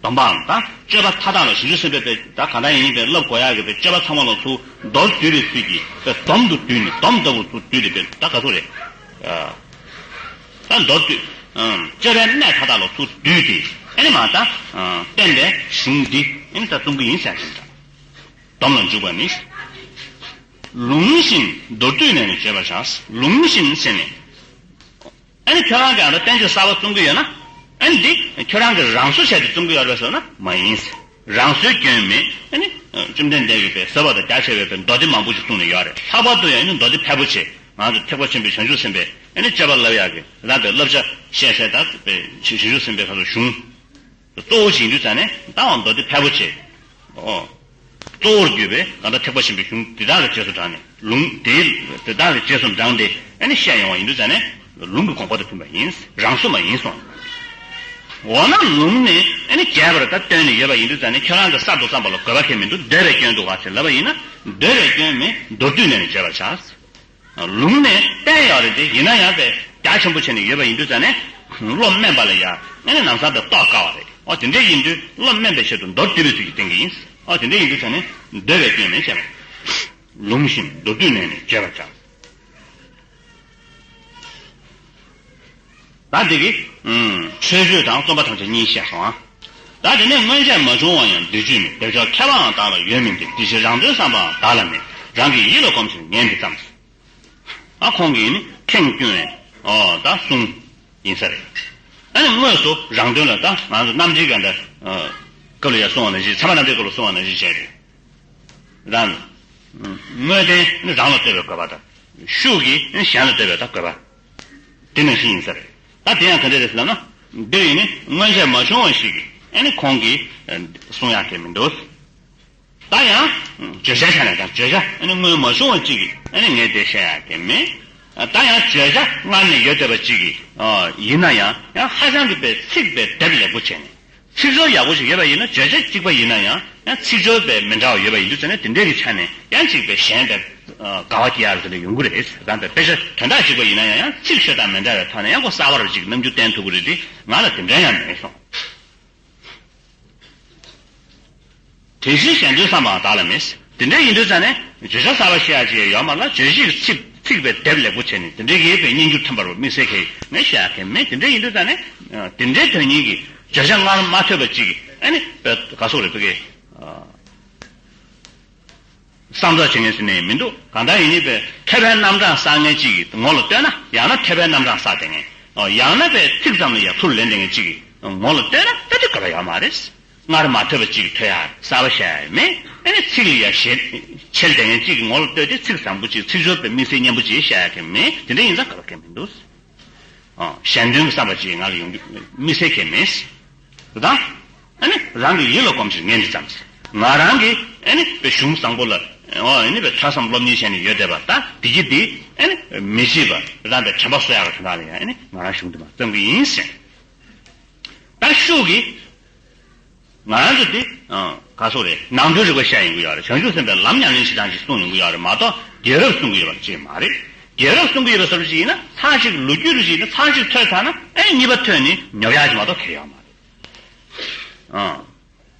སྡོམ་པའམ་ད་སྤྱོད་པ་མཐའ་དག་ལ་བྱང་ཆུབ་སེམས་དཔའི་ད་གང་ལྟར་ཡིན་པའི་བསླབ་དགོས་ཡག་གི་བའི་སྤྱོད་པ་ཚང་མ་ལ་ཚུར་མདོར་བསྡུས་པའི་ཚུལ་གྱིས་བའི་སྡོམ་དུ་བསྡུས་ནས། སྡོམ་ལྟ་བུ་ཚུར་བསྡུས་ཏེ་བའི་ད་ག་ཚོད་རེད། ད་མདོར་བསྡུས། སྤྱོད་པའི་གནས་མཐའ་དག་ལ་ཚུར་བསྡུས་ཏེ། ཨ་ནི་མ་ད་བསྟན་པའི་གཞུང་འདི་ཨ་ནི་ད་རྩོམ་གྱི་ཡིན་ཟེར་ཞིང་འདྲ། སྡོམ་ལ་འཇུག་པ་ནི། ལུང་བཞིན་མདོར་བསྡུས་ནས་ནི་བརྗོད་པར་བྱ། ལུང་བཞིན་ཟེར་ནས། ཨ་ནི་ཁྱོད་རང་གིས་ཨ་ད་བསྟན་བཅོས་གསར་པ་རྩོམ་གྱི་ཡོད་ན། ཨ་ནི་འདི་ཁྱོད་རང་གིས་རང་བཟོ་བྱས་ཏེ་རྩོམ་གྱི་ཡོད་རེད་ཟེར་ན་མ་ཡིན། རང་བཟོའི་སྐྱོན་མེད། ཨ་ནི་བཅོམ་ལྡན་འདས་ཀྱིས་པའི་ཟབ་པ་དང་རྒྱ་ཆེ་བའི་པའི་མདོ་སྡེ་མང་པོ་ཞིག་གསུངས་ནས་ཡོད་རེད། ལྷག་པར་དུ་ཡང་ཨ་ནི་མདོ་སྡེ་ཕལ་པོ་ཆེ། ང་ཚོ་ཐེག་པ་ཆེན་པོའི་བྱང་ཆུབ་སེམས་དཔའི་ཨ་ནི་སྤྱོད་པ་བསླབ་ཡག་གི་རང་པའི་བསླབ་བྱ་བཤད་བྱས་ད་པའི་བྱང་ཆུབ་སེམས་དཔའི་ག་ཚོད་གཞུང་། གཙོ་བོ་ཞིག་ཡིན་དུས་ཙང་ནས་ད་འོ་མདོ་སྡེ་ཕལ་པོ་ཆེ། ཨོ། གཙོ་བོར་གྱུར་པའི་གང་ལྟར་ཐེག་པ་ཆེན་པོའི་གཞུང་འདི་དག་གི་རྗེས་སུ་འབྲངས་ནས། ལུང་དེའི་དེ་དག་གི་རྗེས་སུ་འབྲངས་ཏེ་ཨ་ནི་བཤད་ཡོང་བ་ཡིན་དུས་ཙང་ནས། ལུང་གི་དགོངས་པ་དང་མཐུན་པ་ཡིན། རང་བཟོ་མ་ཡིན་གསུངས། འོ་ན་ལུང་ནས་ཨ་ནི་རྒྱས་པར་ད་བཏོན་ནས་ཡོད་པ་ཡིན་དུས་ཙང་ནས། ཁྱོད་རང་གིས་གསར་དུ་བརྩམས་པ་ལ་དགོས་པ་གང་ཡང་མི་འདུག་འདོད་པའི་སྐྱོན་འདུག་ག་ཟེར་ལབ་པ་ཡིན་ན། འདོད་པའི་སྐྱོན་མེད། མདོར་བསྡུས་ནས་ནི་བརྗོད་པར་བྱ། ལུང་ནས་བསྟན་ཡོད་རེད་དེ། ཡིན་ན་ཡང་པའི་རྒྱ་ཆེན་པོ་བྱས་ནས་ཡོད་པ་ཡིན་དུས་ཙང་ནས། བློ་དམན་པ་ལ་ཡང་ཨ་ནི་ལམ་སང་དེ་རྟོགས་དཀའ་བ་རེད། ཨོ་དེ་འདྲ་ཡིན་དུས་བློ་དམན་པའི་ཆེད་དུ་མདོར་བསྡུས་པའི་ཚུལ་གྱིས་བསྟན་གྱི་ཡིན། ཨོ་དེ་འདྲ་ཡིན་དུས་ཙང་ནས་འདོད་པའི་སྐྱོན་མེད་བྱས་པ། ལུང་བཞིན་མདོར་བསྡུས་ནས་ནི་བརྗོད་པར་བྱ། ད་འདི་གི་ཨུམ། མཆོད་བརྗོད་དང་རྩོམ་པ་ཐམས་ཅད་གཉིས་བཤད་སོང་ཨ། ད་དེ་ནས་སྔོན་ཆད་མ་བྱུང་བ་ཡང་འདོད་རྒྱུ་མེད། འདོད་ཆགས་མཁས་པའང་བདག་ལ་ཡོད་མིན་ཏེ། དེ་ཕྱིར་རང་དོན་བསམ་པའང་བདག་ལ་མེད། རང་གི་ཡིད་ལ་གོམས་ཕྱིར་ངས་འདི་བརྩམས། ཨ་ཁོང་གིས་ནི་ཁེངས་སྐྱུང་བའི་ཨོ་ད་གསུང་ཡིན་ས་རེད། ཨ་ནི་དངོས་སུ་རང་དོན་ལ་ད་ང་ཚོ་རྣམ་འགྲེལ་ག་འདྲ་སྐབས་ལ་ཡང་གསུང་བ་ནང་བཞིན། ཚད་མ་རྣམ་འགྲེལ་སྐབས་ལ་གསུང་བ་ནང་བཞིན་བྱས་ཏེ། རང་དངོས་བསྟན་ནི་རང་ལ་ལྟོས་པའི་དགོས་པ་དང་། ཤུགས་ཀྱིས་ནི་གཞན་ལ་ལྟོས་པའི་ད་དགོས་པ། དེ་ནང་བཞིན་ཡིན་ས་རེད། ད་དེ་ཡང་ག་འདྲ་རེད་ཟེར་ན། འདི་ཡིན་ནི་སྔོན་ཆད་མ་བྱུང་བ་ཞིག་གིས་ཨ་ནི་ཁོང་གིས་གསུང་ཡག་གི་མི་འདུག་ད་ཡང་བརྗོད་བྱའི་ཆ་ནས་དང་། བརྗོད་བྱ་ཨ་ནི་སྔོན་མ་བྱུང་བ་གཅིག་གིས་ཨ་ནི་ངས་དེ་བཤད་ཡག་གི་མེད། ད་ཡང་བརྗོད་བྱ་སྔར་ནས་ཡོད་བསྡད་པ་གཅིག་གིས་ཨ་ཡིན་ན་ཡང་ཡང་ཧ་ཅང་གི་པའི་ཚིག་པའི་སྡེབ་ལེགས་པོ་བྱས་ནས། ཚིག་སྦྱོར་ཡག་པོ་ཞིག་ཡོད་པ་ཡིན་ན། བརྗོད་བྱ་གཅིག་པ་ཡིན་ན་ཡང་ཡང་ཚིག་སྦྱོར་པའི་མི་འདྲ་བ་ཡོད་པ་ཡིན་དུས་ཙང་ནས། དེ་འདྲའི་གི་ཆ་ནས་ཡང་གཅིག་པའི་གཞན་པའི་དགའ་བ་སྐྱེ་ཡག་ཟེར་ནས་ཡོང་གི་རེད། རང་དཔེ་དཔེ་ཆ་དོན་དག་གཅིག་པ་ཡིན་ན་ཡང་ཡང་ཚིག་ཤོད་སྟངས་མི་འདྲ་བའི་ཐོག་ནས་ཡང་ཁོ་གསར་པ་རུ་ཅིག་རྣམ་འགྱུར་བསྟན་ཐུབ་ཀྱི་རེད་དེ། ང་ལ་དེ་འདྲ་ཡང་མེད་གསུངས། དེ་བཞིན་གཞན་དོན་བསམ་པའང་བདག་ལ་མེད། དེ་འདྲ་ཡིན་དུས་ཙང་ནས་བརྗོད་བྱ་གསར་པ་བཤད་ཡག་ཅིག་ཡོད་མ་རེད། བརྗོད་གཞི་གི་ཚིག་ཚིག་པའི་སྡེབ་ལེགས་པོ་བྱས་ནས་དེ་འདྲའི་གི་པའི་སྙན་འགྱུར་ཐོན་པ་རུ་དམིགས་བསལ་གྱི་ངས་བཤད་ཡག་གི་མེད། དེ་འདྲ་ཡིན་དུས་ཙང་ནས་དེ་འདྲའི་དོན་སྙིང་གི་བརྗོད་བྱ་སྔར་མ་ཐོས་པ་ཅིག་གིས་ཨ་ནི་པའི་ག་སོག་རེད་པའི་གི་བསམ་ཚོར་བྱེད་མཁན་ཟེར་ནས་མི་འདུག་གང་ལྟར་ཡིན་ནི་པའི་ཐོས་པའི་རྣམ་གྲངས་གསར་མཁན་གཅིག་གིས་ངོ་ལ་ལྟོས་ན། ཡང་ན་ཐོས་པའི་རྣམ་གྲངས་གསར་བསྡད་མཁན། ཡང་ན་པའི་ཚིག་ཙམ་ལ་ཡང་ཚུར་ལེན་བསྡད་མཁན་གཅིག་གིས་ངོ་ལ་ལྟོས་ན་ད་དེ་དགོས་པ་ཡོད་མ་རེད། སྔར་མ་ཐོས་པ་གཅིག་གིས་ཐོས་ཡག་གསར་པ་བཤད་ཡག་མེད། ཨ་ནི་ཚིག་ལ་ཡང་ཞེན་ཆེ་བསྡད་མཁན་གཅིག་གིས་ངོ་ལ་ལྟོས་ཏེ་ཚིག་བཟང་པོ་གཅིག་ཚིག་སྦྱོར་པའི་དམིགས་བསལ་སྙན་པོ་གཅིག་བཤད་ཡག་གི་མེད། དེ་འདྲ་ཡིན་ཙང་དགོས་པ་གང་ཡང་མི་འདུག་གཞན་དོན་གྱི་བསམ་པ་ཅིག་ང་ལ་ཡོང་རྒྱུ་དམིགས་བསལ་གང་ཡང་མེད། དེ་དང་། ཨ་ནི་རང་གི་ཡིད་ལ་གོམས་ཕྱིར་ངས་འདི་བརྩམས། ང་རང་གིས་ཨ་ནི་པའི་གཞུང་བཟང་པོ་ལ། ཨོ་ཨ་ནི་པའི་ཐོས་བསམ་སློབ་གཉེར་བྱས་ནས་ཡོད་བསྡད་པ་ད་འདི་གི་འདི་ཨ་ནི་མི་བྱེད་པ་རང་པའི་དྲན་པ་གསོ་ཡག་གི་དོན་དག་ལ་ཡང་ཨ་ནི་ང་རང་གཞུང་འདི་མར་བརྩམས་ཀྱི་ཡིན་ཟེར། ད་ཤུགས་ཀྱིས། ང་རང་ཚོ་འདི། ཨ་ག་སོག་རེད། ནང་དོན་རིག་པ་བཤད་ཡོང་གི་ཡོད་རེད། བྱང་ཆུབ་སེམས་དཔའི་ལམ་ཉམས་ལེན་བྱེད་སྟངས་ཤིག་གསུང་ཡོང་གི་ཡོད་རེད་མ་གཏོགས་རྒྱལ་རབས་གསུང་གི་ཡོད་པ་ཅིག་མ་རེད། རྒྱལ་རབས་གསུང་གི་ཡོད་པའི་བཟོ་འདྲ་ཞིག་ཡིན་ན་ཚར་ཞིག་ལོ་རྒྱུས་རུ་ཞིག་ཡིན་ན་ཚར་ཞིག་ཐོས་ཚར་ན་ཨེ་གཉིས་པ་ཐོས་ནས་ཉོབ་ཡག་ཅིག་མ་གཏོགས་གལ་ཡོད་མ་རེད། ཨང་།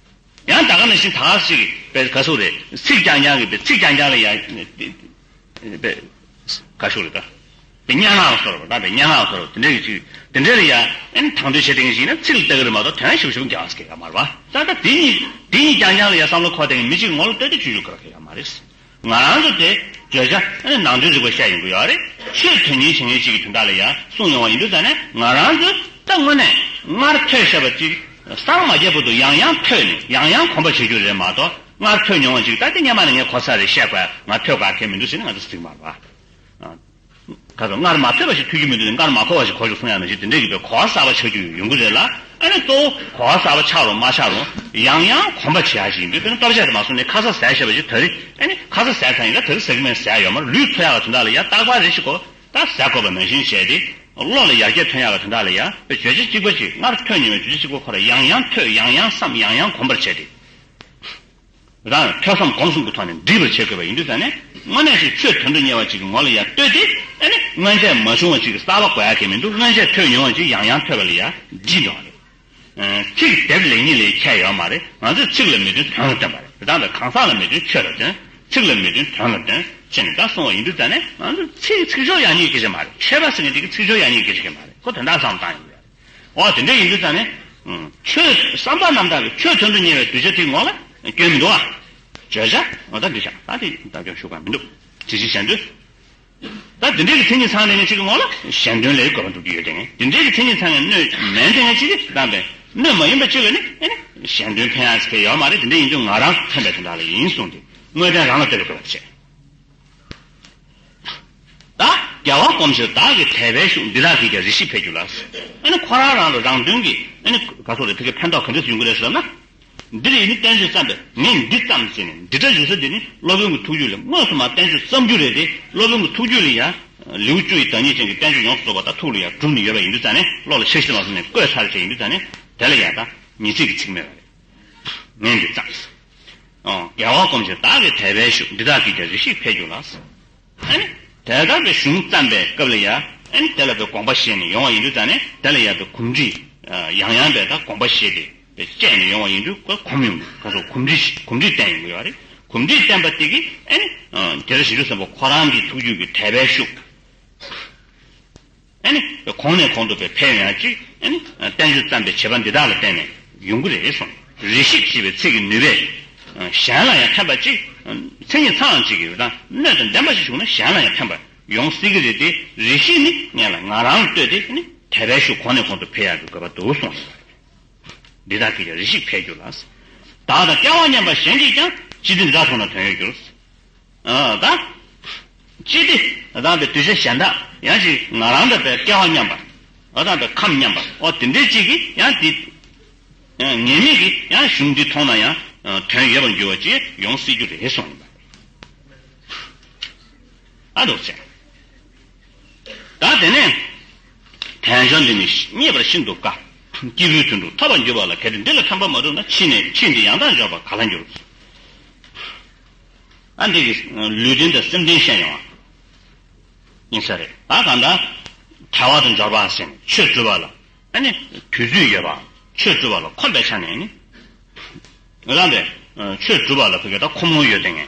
ཡང་ད་ག་ནང་བཞིན་ད་ག་ཞིག་པའི་ག་སུ་རེད། ཚིག་རྐྱང་རྐྱང་གི་པའི་ཚིག་རྐྱང་རྐྱང་ལ་ཡ་པའི་ག་ཞུ་རེད་ད། པའི་སྙན་ངག་ལ་སོགས་པ་ད་པའི་སྙན་ངག་ལ་སོགས་པ་དེ་འདྲ་གི་ཅིག་དེ་འདྲ་ལ་ཡ་ཨེ་དང་དོད་བྱེད་དེ་ཞིག་ན་ཚིག་ལ་ལྟ་གི་རེད་མ་གཏོགས་དོན་ཞིབ་ཞིབ་རྒྱག་ས་གལ་ཡོད་མ་རེད་པ། ད་ལྟ་དེ་གཉིས་དེ་གཉིས་རྐྱང་རྐྱང་ལ་ཡ་བསམ་བློ་འཁོར་དེ་མི་གཅིག་ངོ་ལ་ལྟོས་ཏེ་ཆུད་ཆུད་ཁ་ར་གལ་ཡོད་མ་རེད། ང་རང་ཚོ་དེ་བརྗོད་བྱ་ཨ་ནི་ནང་དོན་རིག་པ་བཤད་ཡོང་གི་ཡོད་རེད། ཆོས་དོན་གཉེར་བྱེད་མཁན་གཅིག་གི་དོན་དག་ལ་ཡང་གསུངས་ཡོང་བ་ཡིན་དུས་ཙང་ནས་ང་རང་ཚོས་ད་དངོས་གནས་སྔར་ཐོས་བཞག་པ་གཅིག་སངས་མ་རྒྱས་བར་དུ་ཡང་ཡང་ཐོས་ནས་ཡང་ཡང་གོམས་པ་བྱེད་རྒྱུ་རེད་མ་གཏོགས་སྔར་ཐོས་མྱོང་བ་གཅིག་ད་དེ་སྔོན་མ་ནས་ངས་གོ་ས་རེད་བཤད་དགོས་ང་ཐོས་དགོས་གལ་མི་འདུག་ཟེར་ནས་ང་ཚོ་ཟེར་གྱི་མ་རེད་པ། ཁ་སང་སྔར་མ་ཐོས་པ་ཞིག་ཐོས་རྒྱུ་མི་འདུག་ནས་སྔར་མ་གོ་བ་ཞིག་གོ་ཆོག་གསུང་ཡག་ནང་བཞིན་དེ་འདྲས་ཀྱི་པའི་གོ་བ་གསར་པ་ཆགས་རྒྱུ་ཡོང་གི་རེད་ལ། ཨ་ནི་གཙོ་བོ་གོ་བ་གསར་པ་ཆགས་རུང་མ་ཆགས་རུང་ཡང་ཡང་གོམས་པ་བྱེད་ཡག་ཞིག་ཡིན་དུས་དཔེར་ན་ལྟོ་ཆས་དེ་མ་སོང་ནས་ཁ་ས་ཟས་བྱས་པ་ཞིག་ད་རེས་ཨ་ནི་ཁ་ས་ཟས་ཚར་ཡིན་ད་ད་རེས་ཟ་གི་མེད་ཟ་ཡག་ཡོད་མ་རེད། ལུས་འཚོ་ཡག་གི་དོན་དག་ལ་ཡང་རྟག་པར་རེ་ཞིག་གོ་ད་ཟས་དགོས་པ་ནང་བཞིན་བྱས་ཏེ་བློ་ལ་ཡར་རྒྱས་ཐོན་ཡག་གི་དོན་དག་ལ་ཡང་བརྗོད་བྱ་གཅིག་པ་ཅིག་སྔར་ཐོས་མྱོང་བའི་བརྗོད་བྱ་གཅིག་པ་ཁོ་ར་ཡང་ཡང་ཐོས་ཡང་ཡང་བསམ་ཡང་ཡང་གོམས་པར་བྱས་ཏེ། རང་ཐོས་བསམ་སྒོམ་གསུམ་གྱི་ཐོག་ནས་འགྲིག་པར་བྱེད་དགོས་པ་ཡིན་དུས་ཙང་ནས་དངོས་གནས་ཤིག་ཆོས་དོན་དུ་གཉེར་བ་ཅིག་གི་ངོ་ལ་ཡར་ལྟོས་ཏེ་ཨ་ནི་སྔོན་ཆད་མ་བྱུང་བ་ཅིག་གི་གསར་པ་དགོས་ཡག་གི་མི་འདུག་སྔོན་ཆད་ཐོས་མྱོང་བ་ཅིག་ཡང་ཡང་ཐོས་པ་ལ་ཡར་འགྲིག་འགྲོ་བ་རེད། ཚིག་དེབ་ལེགས་ཉེས་ལས་ཁྱད་ཡོད་མ་རེད། ང་ཚོས་ཚིག་ལ་མི་བརྟེན་དོན་ལ་བརྟེན་པ་རེད། དེ་དག་ལ་གང་ཟག་ལ་མི་བརྟེན་ཆོས་ལ་བརྟེན། ཚིག་ལ་མི་བརྟེན་དོན་ལ་བརྟེན་བྱས་ནས་ད་གསུང་བ་ཡིན་དུས་ཙང་ནས་ང་ཚོས་ཚིག་ཚིག་སྦྱོར་ཡག་ཉེས་ཀྱི་ཞིག་མ་རེད། ཆོས་པ་ཟེར་མཁན་དེ་གི་ཚིག་སྦྱོར་ཡག་ཉེས་ཀྱི་ཞིག་མ་རེད། ཁོ་དོན་དག་བསམ་བཏང་ཡོང་གི་རེད། འོ་དེ་འདྲ་ཡིན་དུས་ཙང་ནས། ཆོས་བསམ་པ་རྣམ་དག་གི་ཆོས་དོན་དུ་གཉེར་བའི་གདུལ་བྱ་དེའི་ངོ་ལ་སྐྱོན་མི་འདུག་ཨ། བརྗོད་བྱ་འོ་ད་འདི་བཞག་ད་དེ་ད་སྐྱོན་ཞུ་ག་མི་འདུག་དེ་བཞིན་གཞན་དོན། ད་དེ་འདྲའི་གི་མཚན་ཉིད་ཚང་ལས་ངན་གཅིག་གི་ངོ་ལ་གཞན་དོན་ལས་དགོས་པ་འདུག་རྒྱུ་ཡོད་དེ་ངན་དེ་འདྲའི་གི་མཚན་ཉིད་ཚང་ངན་གནོད་མེད་དེ་ངན་གཅིག་གི་བཏང་པས་གནོད་མ་ཡིན་པ་གཅིག་ལ་ནི་ཨེ་ནི་གཞན་དོན་ཕན་ཡག་ཅིག་ཡོད་མ་རེད། དེ་འདྲ་ཡིན་དུས་ང་རང་ཕན་པའི་དོན་དག་ལ་ཡིན་གསུངས་ཏེ་དངོས་བསྟན་རང་ལ་ལྟོས་པའི་དགོས་པ་བྱེད། ད་རྒྱལ་བ་སྒོམ་ཕྱིར་བདག་གིས་དད་པས་ཞུགས། འདི་དག་གིས་ཀྱང་རེ་ཞིག་འཕེལ་འགྱུར་ལ། ཨ་ནི་ཁོ་རང་རང་ལ་རང་དོན་གྱི་ཨ་ནི་ག་སོགས་རེ་ཕ་གི་ཕན་ཐོགས་ག་འདྲས་ཡོང་གི་རེད་ཟེར་ན། འདིར་ཡིན་ནི་བསྟན་བཅོས་བརྩམས་པས་ངས་འདི་བརྩམས་ཟེར་ནས་འདི་འདྲ་ཡོད་ས་འདི་ནི་སློབ་དཔོན་གྱི་ཐུགས་རྒྱུད་ལ་དངོས་སུ་མ་བསྟན་བཅོས་བརྩམས་རྒྱུ་རེད་དེ་སློབ་དཔོན་གྱི་ཐུགས་རྒྱུད་ལ་ཡང་ལེའུ་བཅུ་ཡི་བདག་ཉིད་ཅན་གྱི་བསྟན་བཅོས་ཡོངས་སུ་རྫོགས་པ་དང་ཐུགས་ལ་ཡང་གྲུབ་ནས་ཡོད་པ་ཡིན་དུས་ཙང་ནས་བློ་ལ་ཆགས་ཤིང་མ་སོང་ནས་བཀོད་ཚར་བྱས་ཡིན་དུས་ཙང་ནས་དེ་ལ་ཡང་ད་ཉི་ཚིག་གི་ཚིག་མེད་པ་རེད། ངས་འདི་བརྩམས། ཨོ། རྒྱལ་བ་སྒོམ་ཕྱིར་བདག་གིས་དད་པས་ཞུགས། འདི་དག་གིས་ཀྱང་རེ་ཞིག་འཕེལ་འགྱུར་ལ། ཨ་ནི། དེ་ལྟར་པའི་གཞུང་བརྩམས་པའི་སྐབས་ལ་ཡང་ཨ་ནི་དེ་ལ་པའི་དགོངས་པ་བཞེས་ནས་ཡོང་བ་ཡིན་དུས་ཙང་ནས་དེ་ལ་ཡང་པའི་གོམས་འདྲིས་ཡང་ཡང་པའི་ད་དགོངས་པ་བཞེས་ཏེ་པའི་བཅས་ནས་ཡོང་བ་ཡིན་དུས་ཁོ་གོམས་ཡོང་ག་སོགས་གོམས་འདྲིས་གོམས་འདྲིས་བསྟན་ཡོང་གི་ཡོད་རེད། གོམས་འདྲིས་བསྟན་པ་དེ་གིས་ཨ་ནི་རྒྱལ་སྲས་བཞི་བཅུ་གསུམ་པོ་ཁོ་རང་གི་ཐུགས་རྒྱུད་ཀྱི་དད་པའི་ཤུགས། ཨ་ནི། གོང་ནས་གོང་དུ་སྤེལ་ཕན་ཡོང་ཡ་གཅིག་ཨ་ནི། བསྟན་བཅོས་བརྩམས་པའི་བྱེད་པ་འདི་དག་ལ་བརྟེན་ནས་ཡོང་གི་རེད་གསུངས། རེ་ཞིག་ཅེས་པའི་ཚིག་གི་ནུས་པས། གཞན་ལ་ཡང་ཕན་པ་གཅིག་མཚན་ཉིད་ཚང་བ་གཅིག་གི་རིགས་དང་སྣོད་དང་ལྡན་པ་ཞིག་བྱུང་ན་གཞན་ལ་ཡང་ཕན་པ་ཡོང་སྲིད་ཀྱི་རེད་དེ་རེ་ཞིག་ནི་ངས་ལ་ང་རང་ལ་ལྟོས་ཏེ་ནི་དད་པའི་ཤུགས་གོང་ནས་གོང་དུ་འཕེལ་ཡག་གི་དགོས་པ་འདུག་གསུངས་ཡོད་པ་རེད། འདི་དག་གིས་ཀྱང་རེ་ཞིག་འཕེལ་འགྱུར་ལ། བདག་དང་སྐལ་བ་མཉམ་པ་གཞན་གྱིས་ཀྱང་ཅི་སྟེ་འདི་དག་མཐོང་ན་དོན་ཡོད་འགྱུར། ཨ་ད། ཅི་སྟེ་ད་པའི་གདུལ་བྱ་གཞན་དག་ཡང་ཅིག་ང་རང་འདྲ་པའི་སྐལ་བ་མཉམ་པ། ཨ་ད་པའི་ཁམས་མཉམ་པ་ཨོ་དེ་འདྲའི་ཅིག་གིས་ཡང་དེ། ངེས་མེད་ཀྱིས་ཡང་གཞུང་འདི་མཐོང་ན་ཡང་དོན་ཡོད་པར་འགྱུར་བ་ཅིག་ཡོང་སྲིད་རྒྱུ་རེད་གསུངས་ཡིན་པ། ཨ་འདུག་ཟེར། ད་དེ་ནས། དལ་འབྱོར་འདི་ནི་རྙེད་པར་ཤིན་ཏུ་དཀའ། སྐྱེས་བུའི་དོན་དུ་ཐོབ་པར་འགྱུར་བ་ལ་གལ་ཏེ་འདི་ལ་ཕན་པ་མ་བསྒྲུབས་ན་ཕྱིས་ནས་ཕྱིས་འདི་ཡང་དག་འབྱོར་པར་ག་ལ་འགྱུར། ཨ་འདི་གི་ལུས་རྟེན་དང་སེམས་རྟེན་བཤད་ཡོང་བ་ཡིན་ས་རེད། ད་གང་ལྟར་དལ་བ་དང་འབྱོར་པ་ཟེར་ནས་ཆོས་སྒྲུབ་པ་ལ་ཨ་ནི་དུས་ཚོད་ཡོད་པ་ཆོས་སྒྲུབ་པ་ལ་ཁོམ་པའི་ཆ་ནས་ནི། རང་པས་ཆོས་སྒྲུབ་པ་ལ་ཕ་གི་ད་ཁོམ་ལོང་ཡོད་དེ་ངས་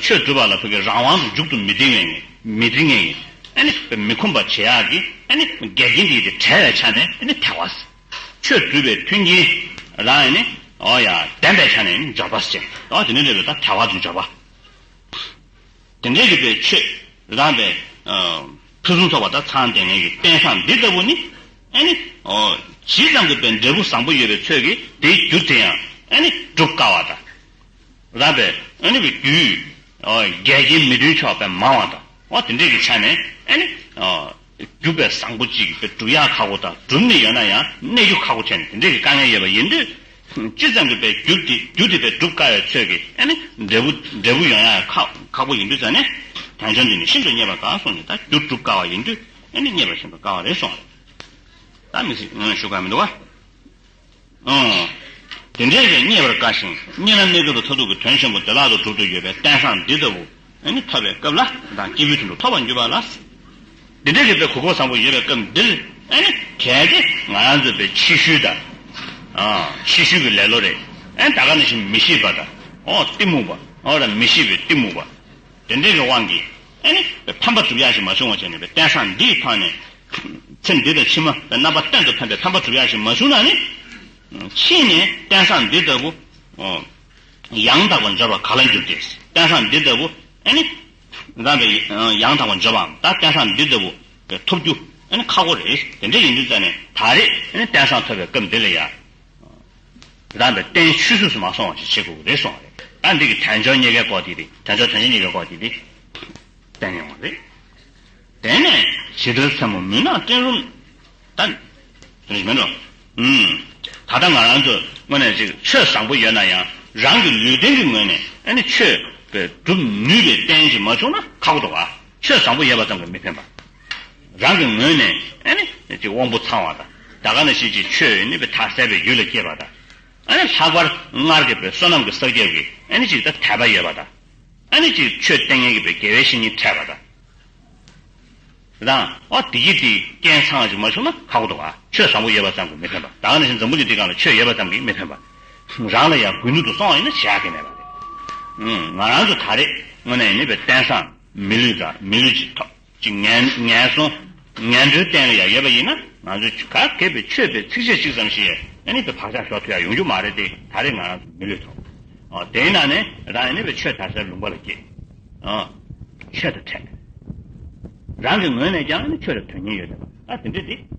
ཆོས་སྒྲུབ་པ་ལ་ཕ་གི་རང་དབང་དུ་མཇུག་ཏུ་མི་འབྲི་ངས་མི་འབྲི་ངས་ཡིན། ཨ་ནི་མི་ཁོམ་པ་བྱེད་ཡག་གི་ཨ་ནི་འགལ་རྐྱེན་འདི་དེ་བྲལ་བའི་ཆ་ནས་ཨ་ནི་དལ་བ་ཟེར། ཆོས་སྒྲུབ་པའི་མཐུན་རྐྱེན་རང་ཡིན་ནི་ཨོ་ཡ་ལྡན་པའི་ཆ་ནས་ནི་འབྱོར་པ་ཟེར། ཨོ་དེ་ནི་འདྲ་བའི་ད་དལ་བ་དང་འབྱོར་པ། དེ་འདྲའི་རིགས་པའི་ཆོས་རང་པའི་ཕུན་སུམ་ཚོགས་པ་དང་ཚང་ལྡན་ངེས་ཀྱི་རྟེན་བཟང་འདི་ལྟ་བུ་ནི་ཨ་ནི་ཨོ་ཇི་ཙམ་གྱི་པའི་འབྲས་བུ་བཟང་པོ་ཡོད་པའི་ཚོད་ཀྱིས་དེའི་རྒྱུ་དེ་ཡང་ཨ་ནི་སྒྲུབ་དཀའ་བ་དང་། རང་པའི་ཨ་ནི་པའི་རྒྱུ་ཨོ་འགལ་རྐྱེན་མི་མཐུན་ཕྱོགས་པའི་མང་བ་དང་ཨོ་དེ་འདྲའི་གི་ཆ་ནས་ཨ་ནི་ཨོ། རྒྱུ་པའི་བཟང་པོ་གཅིག་པའི་སྒྲུབ་ཡག་ཁག་པོ་དང་སྒྲུབ་ནི་ཡོད་ན་ཡང་གནས་རྒྱུ་ཁག་པོ་བྱས་ནས་དེ་འདྲའི་གི་དཀའ་ངལ་ཡོད་པ་ཡིན་དུས། ཅི་ཙམ་གྱི་པའི་རྒྱུ་དེ་རྒྱུ་དེ་པའི་སྒྲུབ་དཀའ་བའི་ཚོད་ཀྱིས་ཨ་ནི་འབྲས་བུ་འབྲས་བུ་ཡོང་ཡག་ཁག་ཁག་པོ་ཡིན་དུས་ཙང་ནས་དལ་འབྱོར་འདི་ནི་ཤིན་ཏུ་རྙེད་པར་དཀའ་གསུངས་ནས་ད་རྒྱུ་སྒྲུབ་དཀའ་བ་ཡིན་དུས་ཨ་ནི་རྙེད་པར་ཤིན་ཏུ་དཀའ་བ་རེད་གསུངས་པ་རེད། ད་མི་སྲིད་ངོས་ཞུ་ག་མི་འདུག་བ། ཨང་། དེ་འདྲའི་རེད་རྙེད་པར་དཀའ་ཞིང་རྙེད་ན་གནས་སྐབས་ལ་མཐར་ཐུག་གི་དོན་ཆེན་པོ་བདེ་བླག་ཏུ་གྲུབ་ཏུ་ཡོད་པའི་རྟེན་བཟང་འདི་ལྟ་བུ་ཨ་ནི་ཐོབ་པའི་སྐབས་ལ་དང་སྐྱེས་བུའི་དོན་དུ་ཐོབ་པར་འགྱུར་བ་ལ། དེ་འདྲ་གི་པའི་གོ་སྐབས་བཟང་པོ་ཡོད་པའི་སྐབས་འདིར་ཨ་ནི་གལ་ཏེ་ང་རང་ཚོ་པའི་ཕྱི་ཤུལ་དང་། ཨ། ཕྱི་ཤུལ་གྱི་ལེ་ལོ་རེད། ཨ་ནི་ད་ག་ནང་བཞིན་མི་ཤེས་པ་དང་། ཨོ་གཏི་མུག་པ། ཨོ་ར་མི་ཤེས་པའི་གཏི་མུག་པ། དེ་འདྲའི་གི་དབང་གིས་ཨ་ནི་ཕན་པ་སྒྲུབ་ཡག་ཞིག་མ་བྱུང་བ་བྱས་ནས་པའི་རྟེན་བཟང་འདིའི་ཐོག་ནས་ཚེ་འདི་དང་ཕྱི་མ་པའི་རྣམ་པ་གཏན་དུ་ཕན་པའི་ཕན་པ་སྒྲུབ་ཡག་ཞིག་མ་བྱུང་ན་ནི། ཕྱིས་ནས་རྟེན་བཟང་འདི་ལྟ་བུ། ཨོ། ཡང་དག་པར་འབྱོར་བ་ག་ལ་འགྱུར་ཏེ། རྟེན་བཟང་འདི་ལྟ་བུ་ཨ་ནི། རང་པའི་ཡང་དག་པར་འབྱོར་བའམ་ད་རྟེན་བཟང་འདི་ལྟ་བུ་ཐོབ་རྒྱུ་ཨ་ནི་ཁག་པོ་རེད། དེ་འདྲ་ཡིན་དུས་ཙང་ནས་ད་རེས་ཨ་ནི་རྟེན་བཟང་ཐོབ་པའི་སྐབས་འདི་ལ་ཡང་། རང་པའི་རྟེན་ཆུད་ཟོས་སུ་མ་སོང་བ་ཞིག་བྱེད་དགོས་ཀྱི་རེད་གསུངས་པ་རེད། ད་འདི་གི་དལ་འབྱོར་རྙེད་དཀའི་སྐོར་དེ་རེད། དལ་འབྱོར་དོན་གཉེར་རྙེད་དཀའི་སྐོར་དེ་རེད། བསྟན་ཡོང་བ་རེད། དེ་ནས་ཇི་ལྟར་མཚན་མོ་མུན་ནག་སྤྲིན་རུམ། ད། དེ་མིན་འགྲོ། ཨུམ། ད་ལྟ་ང་རང་ཚོ་དངོས་གནས་ཅིག་ཆོས་བཟང་པོ་ཡོད་ན་ཡང་རང་གི་ལུས་རྟེན་གྱི་ངོས་ནས་ཨ་ནི་ཆོས་པའི་སྒྲུབ་ནུས་པའི་རྟེན་ཅིག་མ་བྱུང་ན་ཁག་པོ་འདུག་ག་ཆོས་བཟང་པོ་ཡོད་པ་ཙམ་གྱིས་མི་ཕན་པ། རང་གི་ངོས་ནས་ཨ་ནི་ཅིག་དབང་པོ་ཚང་བ་དང་། ད་ག་ནང་བཞིན་ཅིག་ཆོས་ནི་པའི་མཐའ་གསལ་བའི་ཡུལ་ལ་སྐྱེས་པ་དང་། ཨ་ནི་ལྷག་པར་སྔར་གྱི་པའི་བསོད་ནམས་ཀྱི་བསགས་རྒྱབ་ཀྱི་ཨ་ནི་ཅིག་ད་དད་པ་ཡོད་པ་དང་། ཨ་ནི་ཅིག་ཆོས་བསྟན་མཁན་གྱི་པའི་དགེ་བའི་བཤེས་གཉེན་འཕྲད་པ་དང་། དང་། ཨ་དེ་གི་དེ་རྐྱེན་ཚང་བ་ཅིག་མ་བྱུང་ན་ཁག་པོ་འདུག་ག་ཆོས་བཟང་པོ་ཡོད་པ་ཙམ་གྱིས་མི་ཕན་པ། ད་ག་ནང་བཞིན་འཛམ་བུ་གླིང་འདི་སྒང་ལ་ཆོས་ཡོད་པ་ཙམ་གྱིས་མི་ཕན་པ། རང་ལ་ཡང་དགོས་ནུས་དུ་སོང་བ་ཡིན་ན་བྱ་གི་མེད་པ་རེད། ཨུམ། ང་རང་ཚོ་ད་རེས་དངོས་གནས་ཡིན་ནི་པའི་རྟེན་བཟང་མི་ལུས་དང་མི་ལུས་ཅིག་ཐོབ། ཅིག་ངན་ངན་སོང་ངན་འགྲོའི་རྟེན་ལ་ཡང་ཡོད་པ་ཡིན་ན་ང་ཚོས་ག་གེ་པའི་ཆོས་པའི་ཚིགས་བཅད་གཅིག་ཙམ་ཞིག་ཨ་ནི་པའི་བག་ཆགས་ཤོར་ཐུབ་ཡ་ཡོང་རྒྱུ་མ་རེད་དེ། ད་རེས་ང་རང་ཚོ་མི་ལུས་ཐོབ། ཨོ་དེའི་ནང་ནས་རང་ཡིན་ནི་པའི་ཆོས་དར་སའི་ལུང་པ་ལ་སྐྱེས། ཨོ། ཆོས་དང་འཕྲད། རང་གི་ངོས་ནས་ཀྱང་ཨ་ནི་ཆོས་ལ་དོན་གཉེར་ཡོད་བསྡད་པ། ཨ་དེ་འདྲ་དེ་